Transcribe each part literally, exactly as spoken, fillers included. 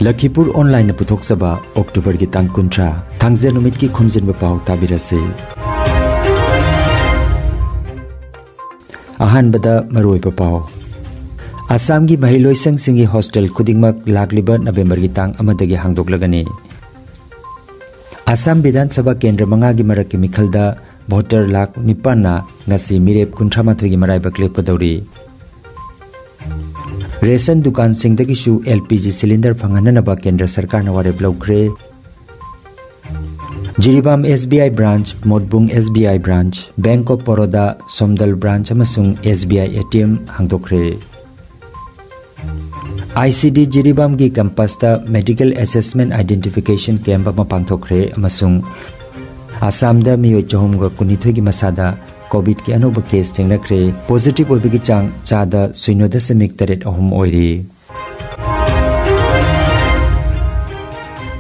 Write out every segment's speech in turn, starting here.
ꯂꯈꯤꯄꯨꯔ ꯑꯣꯟꯂꯥꯏꯟꯅ ꯄꯨꯊꯣꯛꯆꯕ ꯑꯣꯛꯇꯣꯕꯔꯒꯤ ꯇꯥꯡ ꯀꯨꯟꯊ꯭ꯔꯥ, ꯊꯥꯡꯖ ꯅꯨꯃꯤꯠꯀꯤ ꯈꯣꯝꯖꯤꯟꯕ ꯄꯥꯎ ꯇꯥꯕꯤꯔꯁꯤ꯫ ꯑꯍꯥꯟꯕꯗ ꯃꯔꯨꯑꯣꯏꯕ ꯄꯥꯎ꯫ ꯑꯁꯥꯝꯒꯤ ꯃꯍꯩꯂꯣꯏꯁꯪꯁꯤꯡꯒꯤ ꯍꯣꯁꯇꯦꯜ ꯈꯨꯗꯤꯡꯃꯛ ꯂꯥꯛꯂꯤꯕ ꯅꯕꯦꯝꯕꯔꯒꯤ ꯇꯥꯡ ꯑꯃꯗꯒꯤ ꯍꯥꯡꯗꯣꯛꯂꯒꯅꯤ꯫ ꯑꯁꯥꯝ ꯕꯤꯙꯥꯟ ꯁꯚꯥ ꯀꯦꯟꯗ꯭ꯔ ꯃꯉꯥꯒꯤ ꯃꯔꯛꯀꯤ ꯃꯤꯈꯜꯗ ꯚꯣꯇꯔ ꯂꯥꯈ ꯅꯤꯄꯥꯟꯅ ꯉꯁꯤ ꯃꯤꯔꯦꯞ ꯀꯨꯟꯊ꯭ꯔꯥ ꯃꯥꯊꯣꯏꯒꯤ ꯃꯔꯥꯏꯕꯛ ꯂꯦꯞꯀꯗꯧꯔꯤ꯫ ꯔꯦꯁꯟ ꯗꯨꯀꯥꯟꯁꯤꯡꯗꯒꯤꯁꯨ ꯑꯦꯜ ꯄꯤ ꯖꯤ ꯁꯤꯂꯤꯟꯗꯔ ꯐꯪꯍꯟꯅꯅꯕ ꯀꯦꯟꯗ꯭ꯔ ꯁꯔꯀꯥꯔꯅ ꯋꯥꯔꯦꯞ ꯂꯧꯈ꯭ꯔꯦ꯫ Jiribam S B I branch, Motbung S B I branch, bank of Baroda, Somdal branch ꯑꯃꯁꯨꯡ S B I A T M ꯍꯥꯡꯗꯣꯛꯈ꯭ꯔꯦ꯫ ꯑꯥꯏ ꯁꯤ ꯗꯤ ꯖꯤꯔꯤꯕꯥꯝꯒꯤ ꯀꯦꯝꯄꯁꯇ ꯃꯦꯗꯤꯀꯦꯜ ꯑꯦꯁꯦꯁꯃꯦꯟ ꯑꯥꯏꯗꯦꯟꯇꯤꯐꯤꯀꯦꯁꯟ ꯀꯦꯝꯞ ꯑꯃ ꯄꯥꯡꯊꯣꯛꯈ꯭ꯔꯦ ꯑꯃꯁꯨꯡ ꯑꯁꯥꯝꯗ ꯃꯤꯑꯣꯏ ꯆꯍꯨꯝꯒ ꯀꯨꯟꯅꯤꯊꯣꯏꯒꯤ ꯃꯁꯥꯗ ꯀꯣꯚꯤꯗꯀꯤ ꯑꯅꯧꯕ ꯀꯦꯁ ꯊꯦꯡꯅꯈ꯭ꯔꯦ꯫ ꯄꯣꯖꯤꯇꯤꯚ ꯑꯣꯏꯕꯒꯤ ꯆꯥꯡ ꯆꯥꯗ ꯁꯤꯅꯣ ꯗꯁꯃꯤꯛ ꯇꯔꯦꯠ ꯑꯍꯨꯝ ꯑꯣꯏꯔꯤ꯫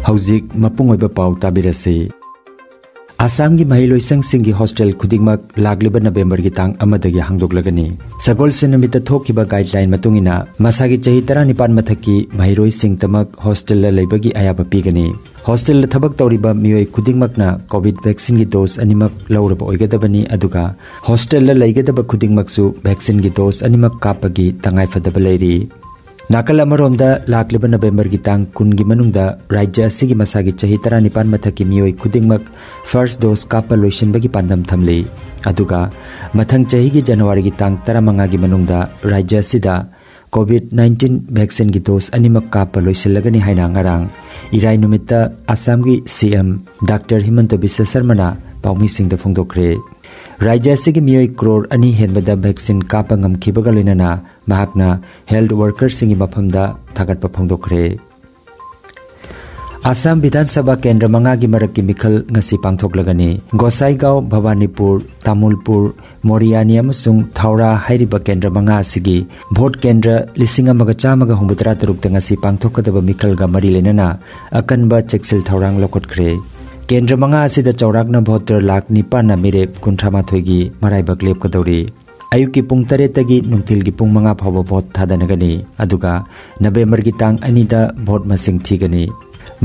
ꯍꯧꯖꯤꯛ ꯃꯄꯨꯡ ꯑꯣꯏꯕ ꯄꯥꯎ ꯇꯥꯕꯤꯔꯁꯤ꯫ ꯑꯁꯥꯝꯒꯤ ꯃꯍꯩꯂꯣꯏꯁꯪꯁꯤꯡꯒꯤ ꯍꯣꯁꯇꯦꯜ ꯈꯨꯗꯤꯡꯃꯛ ꯂꯥꯛꯂꯤꯕ ꯅꯕꯦꯝꯕꯔꯒꯤ ꯇꯥꯡ ꯑꯃꯗꯒꯤ ꯍꯥꯡꯗꯣꯛꯂꯒꯅꯤ꯫ ꯁꯒꯣꯜꯁꯦꯟ ꯅꯨꯃꯤꯠꯇ ꯊꯣꯛꯈꯤꯕ ꯒꯥꯏꯗꯂꯥꯏꯟ ꯃꯇꯨꯡ ꯏꯟꯅ ꯃꯁꯥꯒꯤ ꯆꯍꯤ ꯇꯔꯥꯅꯤꯄꯥꯟ ꯃꯊꯛꯀꯤ ꯃꯍꯩꯔꯣꯏꯁꯤꯡꯇꯃꯛ ꯍꯣꯁꯇꯦꯜꯗ ꯂꯩꯕꯒꯤ ꯑꯌꯥꯕ ꯄꯤꯒꯅꯤ꯫ ꯍꯣꯁꯇꯦꯜꯗ ꯊꯕꯛ ꯇꯧꯔꯤꯕ ꯃꯤꯑꯣꯏ ꯈꯨꯗꯤꯡꯃꯛꯅ ꯀꯣꯚꯤꯗ ꯚꯦꯛꯁꯤꯟꯒꯤ ꯗꯣꯁ ꯑꯅꯤꯃꯛ ꯂꯧꯔꯕ ꯑꯣꯏꯒꯗꯕꯅꯤ, ꯑꯗꯨꯒ ꯍꯣꯁꯇꯦꯜꯗ ꯂꯩꯒꯗꯕ ꯈꯨꯗꯤꯡꯃꯛꯁꯨ ꯚꯦꯛꯁꯤꯟꯒꯤ ꯗꯣꯁ ꯑꯅꯤꯃꯛ ꯀꯥꯞꯄꯒꯤ ꯇꯉꯥꯏꯐꯗꯕ ꯂꯩꯔꯤ꯫ ꯅꯥꯀꯜ ꯑꯃꯔꯣꯝꯗ, ꯂꯥꯛꯂꯤꯕ ꯅꯕꯦꯝꯕꯔꯒꯤ ꯇꯥꯡ ꯀꯨꯟꯒꯤ ꯃꯅꯨꯡꯗ ꯔꯥꯖ꯭ꯌ ꯑꯁꯤꯒꯤ ꯃꯁꯥꯒꯤ ꯆꯍꯤ ꯇꯔꯥꯅꯤꯄꯥꯟ ꯃꯊꯛꯀꯤ ꯃꯤꯑꯣꯏ ꯈꯨꯗꯤꯡꯃꯛ ꯐꯥꯔꯁ ꯗꯣꯁ ꯀꯥꯞꯄ ꯂꯣꯏꯁꯤꯟꯕꯒꯤ ꯄꯥꯟꯗꯝ ꯊꯝꯂꯤ꯫ ꯑꯗꯨꯒ ꯃꯊꯪ ꯆꯍꯤꯒꯤ ꯖꯅꯋꯥꯔꯤꯒꯤ ꯇꯥꯡ ꯇꯔꯥꯃꯉꯥꯒꯤ ꯃꯅꯨꯡꯗ ꯔꯥꯖ꯭ꯌ ꯑꯁꯤꯗ ꯀꯣꯚꯤꯗ ꯅꯥꯏꯟꯇꯤꯟ ꯚꯦꯛꯁꯤꯟꯒꯤ ꯗꯣꯁ ꯑꯅꯤꯃꯛ ꯀꯥꯞꯄ ꯂꯣꯏꯁꯤꯜꯂꯒꯅꯤ ꯍꯥꯏꯅ ꯉꯔꯥꯡ ꯏꯔꯥꯏ ꯅꯨꯃꯤꯠꯇ ꯑꯁꯥꯝꯒꯤ ꯁꯤ ꯑꯦꯝ ꯗꯥꯛꯇꯔ ꯍꯤꯃꯟꯇ ꯕꯤꯁ꯭ꯋ ꯁꯔꯃꯅ ꯄꯥꯎꯃꯤꯁꯤꯡꯗ ꯐꯣꯡꯗꯣꯛꯈ꯭ꯔꯦ꯫ ꯔꯥꯖ꯭ꯌ ꯑꯁꯤꯒꯤ ꯃꯤꯑꯣꯏ ꯀ꯭ꯔꯣꯔ ꯑꯅꯤ ꯍꯦꯟꯕꯗ ꯚꯦꯛꯁꯤꯟ ꯀꯥꯞꯄ ꯉꯝꯈꯤꯕꯒ ꯂꯣꯏꯅꯅ ꯃꯍꯥꯛꯅ ꯍꯦꯜꯊ ꯋꯥꯔꯀꯔꯁꯤꯡꯒꯤ ꯃꯐꯝꯗ ꯊꯥꯒꯠꯄ ꯐꯣꯡꯗꯣꯛꯈ꯭ꯔꯦ꯫ ꯑꯁꯥꯝ ꯕꯤꯙꯥꯟ ꯁꯚꯥ ꯀꯦꯟꯗ꯭ꯔ ꯃꯉꯥꯒꯤ ꯃꯔꯛꯀꯤ ꯃꯤꯈꯜ ꯉꯁꯤ ꯄꯥꯡꯊꯣꯛꯂꯒꯅꯤ꯫ ꯒꯣꯁꯥꯏꯒꯥꯎ, ꯚꯕꯥꯅꯤꯄꯨꯔ, ꯇꯥꯃꯨꯜꯄꯨꯔ, ꯃꯣꯔꯤꯌꯥꯅꯤ ꯑꯃꯁꯨꯡ ꯊꯧꯔꯥ ꯍꯥꯏꯔꯤꯕ ꯀꯦꯟꯗ꯭ꯔ ꯃꯉꯥ ꯑꯁꯤꯒꯤ ꯚꯣꯠ ꯀꯦꯟꯗ꯭ꯔ ꯂꯤꯁꯤꯡ ꯑꯃꯒ ꯆꯥꯝꯃꯒ ꯍꯨꯝꯐꯨꯇꯔꯥ ꯇꯔꯨꯛꯇ ꯉꯁꯤ ꯄꯥꯡꯊꯣꯛꯀꯗꯕ ꯃꯤꯈꯜꯒ ꯃꯔꯤ ꯂꯩꯅꯅ ꯑꯀꯟꯕ ꯆꯦꯛꯁꯤꯜ ꯊꯧꯔꯥꯡ ꯂꯧꯈꯠꯈ꯭ꯔꯦ꯫ ꯀꯦꯟꯗ꯭ꯔ ꯃꯉꯥ ꯑꯁꯤꯗ ꯆꯥꯎꯔꯥꯛꯅ ꯚꯣꯇꯔ ꯂꯥꯈ ꯅꯤꯄꯥꯟꯅ ꯃꯤꯔꯦꯞ ꯀꯨꯟꯊ꯭ꯔꯥ ꯃꯥꯊꯣꯏꯒꯤ ꯃꯔꯥꯏꯕꯛ ꯂꯦꯞꯀꯗꯧꯔꯤ꯫ ꯑꯌꯨꯛꯀꯤ ꯄꯨꯡ ꯇꯔꯦꯠꯇꯒꯤ ꯅꯨꯡꯊꯤꯜꯒꯤ ꯄꯨꯡ ꯃꯉꯥ ꯐꯥꯎꯕ ꯚꯣꯠ ꯊꯥꯗꯅꯒꯅꯤ꯫ ꯑꯗꯨꯒ ꯅꯕꯦꯝꯕꯔꯒꯤ ꯇꯥꯡ ꯑꯅꯤꯗ ꯚꯣꯠ ꯃꯁꯤꯡ ꯊꯤꯒꯅꯤ꯫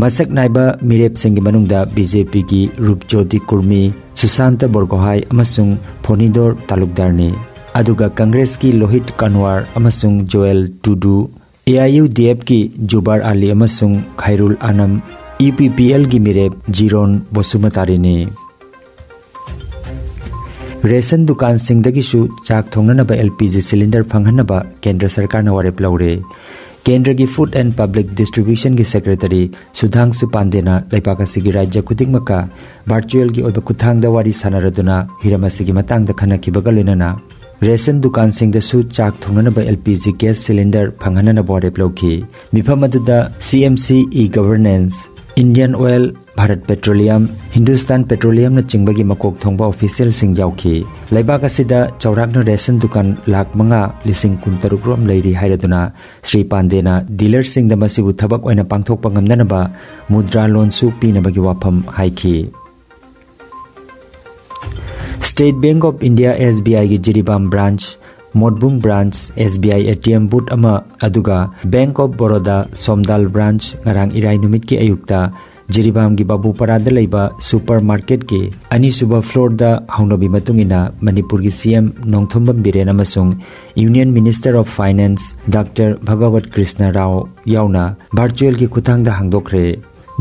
ꯃꯁꯛ ꯅꯥꯏꯕ ꯃꯤꯔꯦꯞꯁꯤꯡꯒꯤ ꯃꯅꯨꯡꯗ ꯕꯤꯖꯦꯄꯤꯒꯤ ꯔꯨꯞꯖꯣꯇꯤ ꯀꯨꯔꯃꯤ, ꯁꯨꯁꯥꯟꯇ ꯕꯣꯔꯒꯣꯍꯥꯏ ꯑꯃꯁꯨꯡ ꯐꯣꯅꯤꯗꯣꯔ ꯇꯥꯂꯨꯛꯗꯥꯔꯅꯤ꯫ ꯑꯗꯨꯒ ꯀꯪꯒ꯭ꯔꯦꯁꯀꯤ ꯂꯣꯍꯤꯠ ꯀꯟꯋꯥꯔ ꯑꯃꯁꯨꯡ ꯖꯣꯌꯦꯜ ꯇꯨꯗꯨ, ꯑꯦꯑꯥꯏꯌꯨꯗꯤꯑꯦꯐꯀꯤ ꯖꯨꯕꯥꯔ ꯑꯂꯤ ꯑꯃꯁꯨꯡ ꯈꯩꯔꯨꯜ ꯑꯅꯝ, ꯌꯨꯄꯤꯄꯤꯑꯦꯜꯒꯤ ꯃꯤꯔꯦꯞ ꯖꯤꯔꯣꯟ ꯕꯣꯁꯨꯃꯇꯥꯔꯤꯅꯤ꯫ ꯔꯦꯁꯟ ꯗꯨꯀꯥꯟꯁꯤꯡꯗꯒꯤꯁꯨ ꯆꯥꯛ ꯊꯣꯡꯅꯅꯕ ꯑꯦꯜ ꯄꯤ ꯖꯤ ꯁꯤꯂꯤꯟꯗꯔ ꯐꯪꯍꯟꯅꯕ ꯀꯦꯟꯗ꯭ꯔ ꯁꯔꯀꯥꯔꯅ ꯋꯥꯔꯦꯞ ꯂꯧꯔꯦ꯫ ꯀꯦꯟꯗ꯭ꯔꯒꯤ ꯐꯨꯗ ꯑꯦꯟ ꯄꯕ꯭ꯂꯤꯛ ꯗꯤꯁꯇ꯭ꯔꯤꯕ꯭ꯌꯨꯁꯟꯒꯤ ꯁꯦꯀ꯭ꯔꯦꯇꯔꯤ ꯁꯨꯙꯥꯡꯁꯨ ꯄꯥꯟꯗꯦꯅ ꯂꯩꯕꯥꯛ ꯑꯁꯤꯒꯤ ꯔꯥꯖ꯭ꯌ ꯈꯨꯗꯤꯡꯃꯛꯀ ꯚꯔꯆꯨꯑꯦꯜꯒꯤ ꯑꯣꯏꯕ ꯈꯨꯠꯊꯥꯡꯗ ꯋꯥꯔꯤ ꯁꯥꯟꯅꯔꯗꯨꯅ ꯍꯤꯔꯝ ꯑꯁꯤꯒꯤ ꯃꯇꯥꯡꯗ ꯈꯟꯅꯈꯤꯕꯒ ꯂꯣꯏꯅꯅ ꯔꯦꯁꯟ ꯗꯨꯀꯥꯟꯁꯤꯡꯗꯁꯨ ꯆꯥꯛ ꯊꯣꯡꯅꯅꯕ L P G gas cylinder ꯐꯪꯍꯟꯅꯅꯕ ꯋꯥꯔꯦꯞ ꯂꯧꯈꯤ꯫ ꯃꯤꯐꯝ ꯑꯗꯨꯗ C M C E governance, Indian oil, Bharat petroleum, Hindustan ꯄꯦꯇ꯭ꯔꯣꯂꯤꯌꯝꯅꯆꯤꯡꯕꯒꯤ ꯃꯀꯣꯛ ꯊꯣꯡꯕ ꯑꯣꯐꯤꯁꯤꯌꯦꯜꯁꯤꯡ ꯌꯥꯎꯈꯤ꯫ ꯂꯩꯕꯥꯛ ꯑꯁꯤꯗ ꯆꯥꯎꯔꯥꯛꯅ ꯔꯦꯁꯟ ꯗꯨꯀꯥꯟ ꯂꯥꯈ ꯃꯉꯥ ꯂꯤꯁꯤꯡ ꯀꯨꯟꯇꯔꯨꯛ ꯔꯣꯝ ꯂꯩꯔꯤ ꯍꯥꯏꯔꯗꯨꯅ ꯁ꯭ꯔꯤ ꯄꯥꯟꯗꯦꯅ ꯗꯤꯂꯔꯁꯤꯡꯗ ꯃꯁꯤꯕꯨ ꯊꯕꯛ ꯑꯣꯏꯅ ꯄꯥꯡꯊꯣꯛꯄ ꯉꯝꯅꯅꯕ ꯃꯨꯗ꯭ꯔꯥ ꯂꯣꯟꯁꯨ ꯄꯤꯅꯕꯒꯤ ꯋꯥꯐꯝ ꯍꯥꯏꯈꯤ꯫ State Bank of India, S B I ꯒꯤ Jiribam branch, Motbung branch, S B I A T M booth ꯑꯃ, ꯑꯗꯨꯒ Bank of Baroda ꯁꯣꯝꯗꯥꯜ ꯕ꯭ꯔꯥꯟꯆ ꯉꯔꯥꯡ ꯏꯔꯥꯏ ꯅꯨꯃꯤꯠꯀꯤ ꯑꯌꯨꯛꯇ ꯖꯤꯔꯤꯕꯥꯝꯒꯤ ꯕꯥꯕꯨꯄꯥꯔꯥꯗ ꯂꯩꯕ ꯁꯨꯄꯔ ꯃꯥꯔꯀꯦꯠꯀꯤ ꯑꯅꯤꯁꯨꯕ ꯐ꯭ꯂꯣꯔꯗ ꯍꯧꯅꯕꯤ ꯃꯇꯨꯡ ꯏꯟꯅ ꯃꯅꯤꯄꯨꯔꯒꯤ ꯁꯤ ꯑꯦꯝ ꯅꯣꯡꯊꯣꯝꯕꯝ ꯕꯤꯔꯦꯟ ꯑꯃꯁꯨꯡ Union Minister of Finance Doctor Bhagavad Krishna Rao ꯌꯥꯎꯅ ꯚꯔꯆꯨꯑꯦꯜꯒꯤ ꯈꯨꯠꯊꯥꯡꯗ ꯍꯥꯡꯗꯣꯛꯈ꯭ꯔꯦ꯫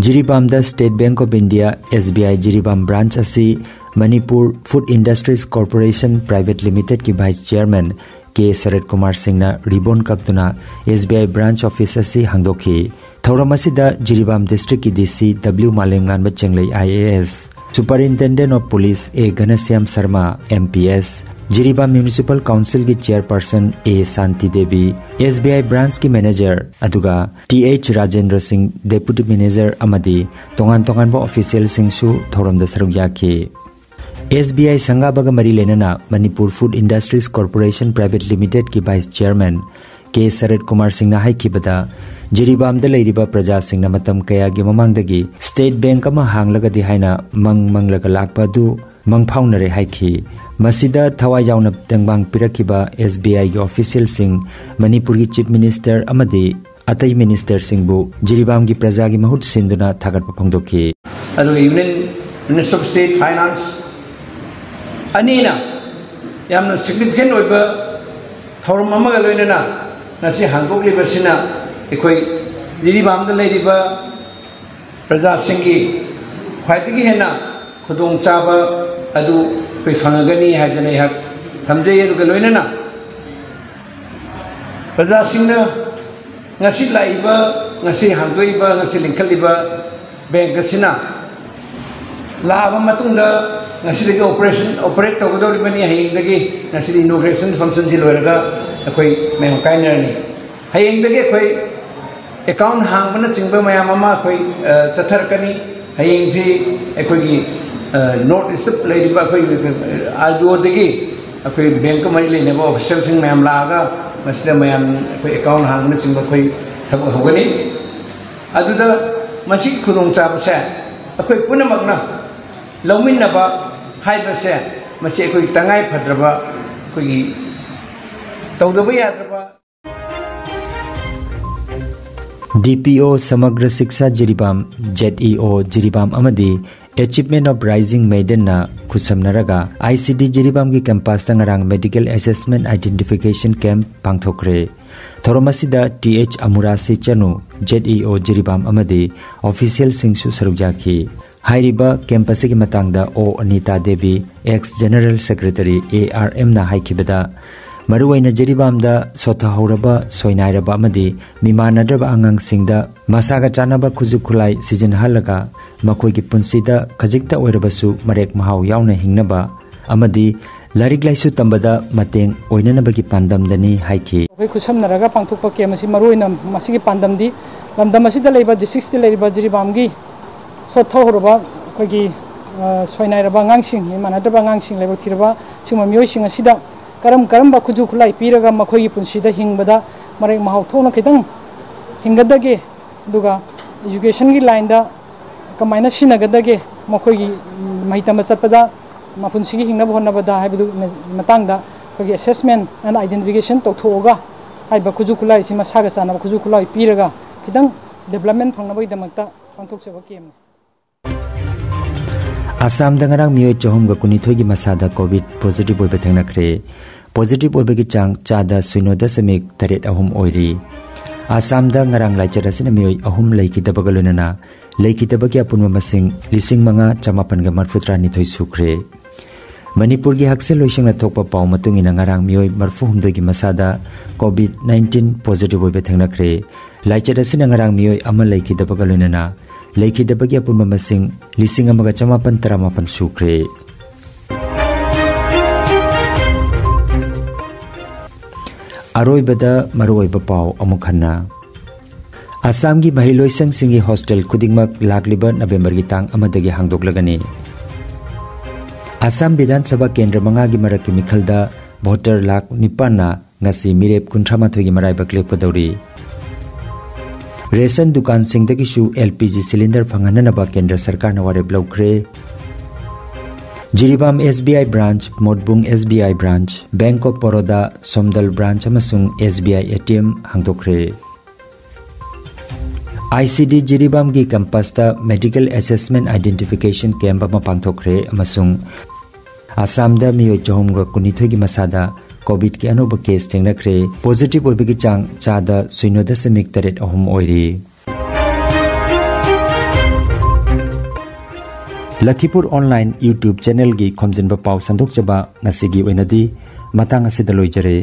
ꯖꯤꯔꯤꯕꯥꯝꯗ State Bank of India, S B I Jiribam branch ꯑꯁꯤ Manipur Food Industries Corporation Private Limited ꯀꯤ vice chairman K Sarat Kumar ꯁꯤꯡꯅ ꯔꯤꯕꯣꯟ ꯀꯛꯇꯨꯅ S B I branch office ꯑꯁꯤ ꯍꯥꯡꯗꯣꯛꯈꯤ꯫ ꯊꯧꯔꯝ ꯑꯁꯤꯗ ꯖꯤꯔꯤꯕꯥꯝ ꯗꯤꯁꯇ꯭ꯔꯤꯛꯀꯤ D C W ꯃꯥꯂꯦꯝꯉꯥꯟꯕ ꯆꯦꯡꯂꯩ I A S, Superintendent of Police A Ghanashyam Sharma M P S, Jiribam municipal ꯀꯥꯎꯟꯁꯤꯜꯒꯤ chairperson A Shanti Devi, S B I ꯕ꯭ꯔꯥꯟꯆꯀꯤ manager, ꯑꯗꯨꯒ ꯇꯤ ꯑꯩꯆ ꯔꯥꯖꯦꯟꯗ꯭ꯔ ꯁꯤꯡ, ꯗꯦꯄꯨꯇꯤ ꯃꯦꯅꯦꯖꯔ ꯑꯃꯗꯤ ꯇꯣꯉꯥꯟ ꯇꯣꯉꯥꯟꯕ ꯑꯣꯐꯤꯁꯤꯌꯦꯜꯁꯤꯡꯁꯨ ꯊꯧꯔꯝꯗ ꯁꯔꯨꯛ ꯌꯥꯈꯤ꯫ S B I ꯁꯪꯒꯥꯕꯒ ꯃꯔꯤ ꯂꯩꯅꯅ Manipur Food Industries Corporation Private Limited ꯀꯤ vice chairman K Sarat Kumar ꯁꯤꯡꯅ ꯍꯥꯏꯈꯤꯕꯗ, ꯖꯤꯔꯤꯕꯥꯝꯗ ꯂꯩꯔꯤꯕ ꯄ꯭ꯔꯖꯥꯁꯤꯡꯅ ꯃꯇꯝ ꯀꯌꯥꯒꯤ ꯃꯃꯥꯡꯗꯒꯤ ꯁ꯭ꯇꯦꯠ ꯕꯦꯡꯛ ꯑꯃ ꯍꯥꯡꯂꯒꯗꯤ ꯍꯥꯏꯅ ꯃꯪ ꯃꯪꯂꯒ ꯂꯥꯛꯄ ꯑꯗꯨ ꯃꯪꯐꯥꯎꯅꯔꯦ ꯍꯥꯏꯈꯤ꯫ ꯃꯁꯤꯗ ꯊꯋꯥꯏ ꯌꯥꯎꯅ ꯇꯦꯡꯕꯥꯡ ꯄꯤꯔꯛꯈꯤꯕ ꯑꯦꯁ ꯕꯤ ꯑꯥꯏꯒꯤ ꯑꯣꯐꯤꯁꯤꯌꯦꯜꯁꯤꯡ, ꯃꯅꯤꯄꯨꯔꯒꯤ ꯆꯤꯐ ꯃꯤꯅꯤꯁꯇꯔ ꯑꯃꯗꯤ ꯑꯇꯩ ꯃꯤꯅꯤꯁꯇꯔꯁꯤꯡꯕꯨ ꯖꯤꯔꯤꯕꯥꯝꯒꯤ ꯄ꯭ꯔꯖꯥꯒꯤ ꯃꯍꯨꯠ ꯁꯤꯟꯗꯨꯅ ꯊꯥꯒꯠꯄ ꯐꯣꯡꯗꯣꯛꯈꯤ꯫ ꯑꯗꯨꯒ Union Minister of State Finance ꯑꯅꯤꯅ ꯌꯥꯝꯅ significant ꯑꯣꯏꯕ ꯊꯧꯔꯝ ꯑꯃꯒ ꯂꯣꯏꯅꯅ ꯉꯁꯤ ꯍꯥꯡꯗꯣꯛꯂꯤꯕꯁꯤꯅ ꯑꯩꯈꯣꯏ ꯖꯤꯔꯤꯕꯥꯝꯗ ꯂꯩꯔꯤꯕ ꯄ꯭ꯔꯖꯥꯁꯤꯡꯒꯤ ꯈ꯭ꯋꯥꯏꯗꯒꯤ ꯍꯦꯟꯅ ꯈꯨꯗꯣꯡꯆꯥꯕ ꯑꯗꯨ ꯑꯩꯈꯣꯏ ꯐꯪꯉꯒꯅꯤ ꯍꯥꯏꯗꯅ ꯑꯩꯍꯥꯛ ꯊꯝꯖꯩ꯫ ꯑꯗꯨꯒ ꯂꯣꯏꯅꯅ ꯄ꯭ꯔꯖꯥꯁꯤꯡꯅ ꯉꯁꯤ ꯂꯥꯛꯏꯕ, ꯉꯁꯤ ꯍꯥꯡꯗꯣꯛꯏꯕ, ꯉꯁꯤ ꯂꯤꯡꯈꯠꯂꯤꯕ ꯕꯦꯡꯛ ꯑꯁꯤꯅ ꯂꯥꯛꯑꯕ ꯃꯇꯨꯡꯗ ꯉꯁꯤꯗꯒꯤ operation, operate ꯇꯧꯒꯗꯧꯔꯤꯕꯅꯤ꯫ ꯍꯌꯦꯡꯗꯒꯤ, ꯉꯁꯤꯗꯤ inauguration functionꯁꯤ ꯂꯣꯏꯔꯒ ꯑꯩꯈꯣꯏ ꯃꯌꯥꯝ ꯀꯥꯏꯅꯔꯅꯤ꯫ ꯍꯌꯦꯡꯗꯒꯤ ꯑꯩꯈꯣꯏ account ꯍꯥꯡꯕꯅꯆꯤꯡꯕ ꯃꯌꯥꯝ ꯑꯃ ꯑꯩꯈꯣꯏ, ꯑ, ꯆꯠꯊꯔꯛꯀꯅꯤ꯫ ꯍꯌꯦꯡꯁꯤ ꯑꯩꯈꯣꯏꯒꯤ, ꯑ, North East ꯂꯩꯔꯤꯕ ꯑꯩꯈꯣꯏ RBOꯗꯒꯤ ꯑꯩꯈꯣꯏ ꯕꯦꯡꯛꯀ ꯃꯔꯤ ꯂꯩꯅꯕ officialꯁꯤꯡ ꯃꯌꯥꯝ ꯂꯥꯛꯑꯒ ꯃꯁꯤꯗ ꯃꯌꯥꯝ ꯑꯩꯈꯣꯏ account ꯍꯥꯡꯕꯅꯆꯤꯡꯕ ꯑꯩꯈꯣꯏ ꯊꯕꯛ ꯍꯧꯒꯅꯤ꯫ ꯑꯗꯨꯗ ꯃꯁꯤꯒꯤ ꯈꯨꯗꯣꯡꯆꯥꯕꯁꯦ ꯑꯩꯈꯣꯏ ꯄꯨꯝꯅꯃꯛꯅ ꯂꯧꯃꯤꯟꯅꯕ ꯍꯥꯏꯕꯁꯦ, ꯃꯁꯤ ꯑꯩꯈꯣꯏ ꯇꯉꯥꯏ ꯐꯗ꯭ꯔꯕ, ꯑꯩꯈꯣꯏꯒꯤ ꯇꯧꯗꯕ ꯌꯥꯗ꯭ꯔꯕ꯫ DPO ꯁꯃꯒ꯭ꯔ ꯁꯤꯛꯁꯥ ꯖꯤꯔꯤꯕꯥꯝ, ZEO ꯖꯤꯔꯤꯕꯥꯝ ꯑꯃꯗꯤ Achievement of Rising Maidenꯅ ꯈꯨꯠꯁꯝꯅꯔꯒ ICT ꯖꯤꯔꯤꯕꯥꯝꯒꯤ campusꯇ ꯉꯔꯥꯡ medical assessment identification camp ꯄꯥꯡꯊꯣꯛꯈ꯭ꯔꯦ꯫ ꯊꯧꯔꯝ ꯑꯁꯤꯗ ꯇꯤ ꯑꯩꯆ ꯑꯃꯨꯔꯥꯁꯤ ꯆꯅꯨ, ZEO ꯖꯤꯔꯤꯕꯥꯝ ꯑꯃꯗꯤ officialꯁꯤꯡꯁꯨ ꯁꯔꯨꯛ ꯌꯥꯈꯤ꯫ ꯍꯥꯏꯔꯤꯕ camp ꯑꯁꯤꯒꯤ ꯃꯇꯥꯡꯗ ꯑꯣ Anita Devi, ex General Secretary ARMꯅ ꯍꯥꯏꯈꯤꯕꯗ, ꯃꯔꯨꯑꯣꯏꯅ ꯖꯤꯔꯤꯕꯥꯝꯗ ꯁꯣꯠꯊꯍꯧꯔꯕ, ꯁꯣꯏꯅꯥꯏꯔꯕ ꯑꯃꯗꯤ ꯃꯤꯃꯥꯟꯅꯗ꯭ꯔꯕ ꯑꯉꯥꯡꯁꯤꯡꯗ ꯃꯁꯥꯒ ꯆꯥꯟꯅꯕ ꯈꯨꯠꯁꯨ ꯈꯨꯠꯂꯥꯏ ꯁꯤꯖꯤꯟꯅꯍꯜꯂꯒ ꯃꯈꯣꯏꯒꯤ ꯄꯨꯟꯁꯤꯗ ꯈꯖꯤꯛꯇ ꯑꯣꯏꯔꯕꯁꯨ ꯃꯔꯦꯛ ꯃꯍꯥꯎ ꯌꯥꯎꯅ ꯍꯤꯡꯅꯕ ꯑꯃꯗꯤ ꯂꯥꯏꯔꯤꯛ ꯂꯥꯏꯁꯨ ꯇꯝꯕꯗ ꯃꯇꯦꯡ ꯑꯣꯏꯅꯅꯕꯒꯤ ꯄꯥꯟꯗꯝꯗꯅꯤ ꯍꯥꯏꯈꯤ꯫ ꯑꯩꯈꯣꯏ ꯈꯨꯠꯁꯝꯅꯔꯒ ꯄꯥꯡꯊꯣꯛꯄ camp ꯑꯁꯤ ꯃꯔꯨꯑꯣꯏꯅ ꯃꯁꯤꯒꯤ ꯄꯥꯟꯗꯝꯗꯤ ꯂꯝꯗꯝ ꯑꯁꯤꯗ ꯂꯩꯕ, districtꯇ ꯂꯩꯔꯤꯕ ꯖꯤꯔꯤꯕꯥꯝꯒꯤ ꯁꯣꯠꯊꯍꯧꯔꯕ ꯑꯩꯈꯣꯏꯒꯤ, ꯑ, ꯁꯣꯏꯅꯥꯏꯔꯕ ꯑꯉꯥꯡꯁꯤꯡ, ꯃꯤꯃꯥꯟꯅꯗ꯭ꯔꯕ ꯑꯉꯥꯡꯁꯤꯡ, ꯂꯥꯏꯕꯛ ꯊꯤꯔꯕ ꯁꯤꯒꯨꯝꯕ ꯃꯤꯑꯣꯏꯁꯤꯡ ꯑꯁꯤꯗ ꯀꯔꯝ ꯀꯔꯝꯕ ꯈꯨꯠꯁꯨ ꯈꯨꯠꯂꯥꯏ ꯄꯤꯔꯒ ꯃꯈꯣꯏꯒꯤ ꯄꯨꯟꯁꯤꯗ ꯍꯤꯡꯕꯗ ꯃꯔꯦꯛ ꯃꯍꯥꯎ ꯊꯣꯛꯅ ꯈꯤꯇꯪ ꯍꯤꯡꯒꯗꯒꯦ, ꯑꯗꯨꯒ educationꯒꯤ lineꯗ ꯀꯃꯥꯏꯅ ꯁꯤꯖꯤꯟꯅꯒꯗꯒꯦ, ꯃꯈꯣꯏꯒꯤ, ꯎꯝ, ꯃꯍꯩ ꯇꯝꯕ ꯆꯠꯄꯗ ꯃꯄꯨꯟꯁꯤꯒꯤ ꯍꯤꯡꯅꯕ ꯍꯣꯠꯅꯕꯗ ꯍꯥꯏꯕꯗꯨ ꯃꯇꯥꯡꯗ ꯑꯩꯈꯣꯏꯒꯤ assessment and identification ꯇꯧꯊꯣꯛꯑꯒ ꯍꯥꯏꯔꯤꯕ ꯈꯨꯠꯁꯨ ꯈꯨꯠꯂꯥꯏꯁꯤ ꯃꯁꯥꯒ ꯆꯥꯟꯅꯕ ꯈꯨꯠꯁꯨ ꯈꯨꯠꯂꯥꯏ ꯄꯤꯔꯒ ꯈꯤꯇꯪ development ꯐꯪꯅꯕꯒꯤꯗꯃꯛꯇ ꯄꯥꯡꯊꯣꯛꯆꯕ campꯅꯤ꯫ ꯑꯁꯥꯝꯗ ꯉꯔꯥꯡ ꯃꯤꯑꯣꯏ ꯆꯍꯨꯝꯒ ꯀꯨꯟꯅꯤꯊꯣꯏꯒꯤ ꯃꯁꯥꯗ ꯀꯣꯚꯤꯗ ꯄꯣꯖꯤꯇꯤꯚ ꯑꯣꯏꯕ ꯊꯦꯡꯅꯈ꯭ꯔꯦ꯫ ꯄꯣꯖꯤꯇꯤꯚ ꯑꯣꯏꯕꯒꯤ ꯆꯥꯡ ꯆꯥꯗ ꯁꯤꯅꯣ ꯗꯁꯃꯤꯛ ꯇꯔꯦꯠ ꯑꯍꯨꯝ ꯑꯣꯏꯔꯤ꯫ ꯑꯁꯥꯝꯗ ꯉꯔꯥꯡ ꯂꯥꯏꯆꯠ ꯑꯁꯤꯅ ꯃꯤꯑꯣꯏ ꯑꯍꯨꯝ ꯂꯩꯈꯤꯗꯕꯒ ꯂꯣꯏꯅꯅ ꯂꯩꯈꯤꯗꯕꯒꯤ ꯑꯄꯨꯟꯕ ꯃꯁꯤꯡ ꯂꯤꯁꯤꯡ ꯃꯉꯥ ꯆꯃꯥꯄꯟꯒ ꯃꯔꯐꯨꯇꯔꯥꯅꯤꯊꯣꯏ ꯁꯨꯈ꯭ꯔꯦ꯫ ꯃꯅꯤꯄꯨꯔꯒꯤ ꯍꯛꯁꯦꯜ ꯂꯣꯏꯁꯪꯅ ꯊꯣꯛꯄ ꯄꯥꯎ ꯃꯇꯨꯡ ꯏꯟꯅ ꯉꯔꯥꯡ ꯃꯤꯑꯣꯏ ꯃꯔꯐꯨ ꯍꯨꯝꯗꯣꯏꯒꯤ ꯃꯁꯥꯗ ꯀꯣꯚꯤꯗ ꯅꯥꯏꯟꯇꯤꯟ ꯄꯣꯖꯤꯇꯤꯚ ꯑꯣꯏꯕ ꯊꯦꯡꯅꯈ꯭ꯔꯦ꯫ ꯂꯥꯏꯆꯠ ꯑꯁꯤꯅ ꯉꯔꯥꯡ ꯃꯤꯑꯣꯏ ꯑꯃ ꯂꯩꯈꯤꯗꯕꯒ ꯂꯣꯏꯅꯅ ꯂꯩꯈꯤꯗꯕꯒꯤ ꯑꯄꯨꯟꯕ ꯃꯁꯤꯡ ꯂꯤꯁꯤꯡ ꯑꯃꯒ ꯆꯃꯥꯄꯟ ꯇꯔꯥꯃꯥꯄꯟ ꯁꯨꯈ꯭ꯔꯦ꯫ ꯑꯔꯣꯏꯕꯗ ꯃꯔꯨꯑꯣꯏꯕ ꯄꯥꯎ ꯑꯃꯨꯛ ꯍꯟꯅ꯫ ꯑꯁꯥꯝꯒꯤ ꯃꯍꯩꯂꯣꯏꯁꯪꯁꯤꯡꯒꯤ ꯍꯣꯁꯇꯦꯜ ꯈꯨꯗꯤꯡꯃꯛ ꯂꯥꯛꯂꯤꯕ ꯅꯕꯦꯝꯕꯔꯒꯤ ꯇꯥꯡ ꯑꯃꯗꯒꯤ ꯍꯥꯡꯗꯣꯛꯂꯒꯅꯤ꯫ ꯑꯁꯥꯝ ꯕꯤꯙꯥꯟ ꯁꯚꯥ ꯀꯦꯟꯗ꯭ꯔ ꯃꯉꯥꯒꯤ ꯃꯔꯛꯀꯤ ꯃꯤꯈꯜꯗ ꯚꯣꯇꯔ ꯂꯥꯈ ꯅꯤꯄꯥꯟꯅ ꯉꯁꯤ ꯃꯤꯔꯦꯞ ꯀꯨꯟꯊ꯭ꯔꯥ ꯃꯥꯊꯣꯏꯒꯤ ꯃꯔꯥꯏꯕꯛ ꯂꯦꯞꯀꯗꯧꯔꯤ꯫ ꯔꯦꯁꯟ ꯗꯨꯀꯥꯟꯁꯤꯡꯗꯒꯤꯁꯨ ꯑꯦꯜ ꯄꯤ ꯖꯤ ꯁꯤꯂꯤꯟꯗꯔ ꯐꯪꯍꯟꯅꯅꯕ ꯀꯦꯟꯗ꯭ꯔ ꯁꯔꯀꯥꯔꯅ ꯋꯥꯔꯦꯞ ꯂꯧꯈ꯭ꯔꯦ꯫ Jiribam S B I branch, Motbung S B I branch, bank of Baroda, Somdal branch ꯑꯃꯁꯨꯡ S B I A T M ꯍꯥꯡꯗꯣꯛꯈ꯭ꯔꯦ꯫ ꯑꯥꯏ ꯁꯤ ꯗꯤ ꯖꯤꯔꯤꯕꯥꯝꯒꯤ ꯀꯦꯝꯄꯁꯇ medical assessment identification camp ꯑꯃ ꯄꯥꯡꯊꯣꯛꯈ꯭ꯔꯦ ꯑꯃꯁꯨꯡ ꯑꯁꯥꯝꯗ ꯃꯤꯑꯣꯏ ꯆꯍꯨꯝꯒ ꯀꯨꯟꯅꯤꯊꯣꯏꯒꯤ ꯃꯁꯥꯗ ꯀꯣꯚꯤꯗꯀꯤ ꯑꯅꯧꯕ ꯀꯦꯁ ꯊꯦꯡꯅꯈ꯭ꯔꯦ꯫ ꯄꯣꯖꯤꯇꯤꯚ ꯑꯣꯏꯕꯒꯤ ꯆꯥꯡ ꯆꯥꯗ ꯁꯤꯅꯣ ꯗꯁꯃꯤꯛ ꯇꯔꯦꯠ ꯑꯍꯨꯝ ꯑꯣꯏꯔꯤ꯫ ꯂꯈꯤꯄꯨꯔ ꯑꯣꯟꯂꯥꯏꯟ YouTube ꯆꯦꯅꯦꯜꯒꯤ ꯈꯣꯝꯖꯤꯟꯕ ꯄꯥꯎ ꯁꯟꯗꯣꯛꯆꯕ ꯉꯁꯤꯒꯤ ꯑꯣꯏꯅꯗꯤ ꯃꯇꯥꯡ ꯑꯁꯤꯗ ꯂꯣꯏꯖꯔꯦ꯫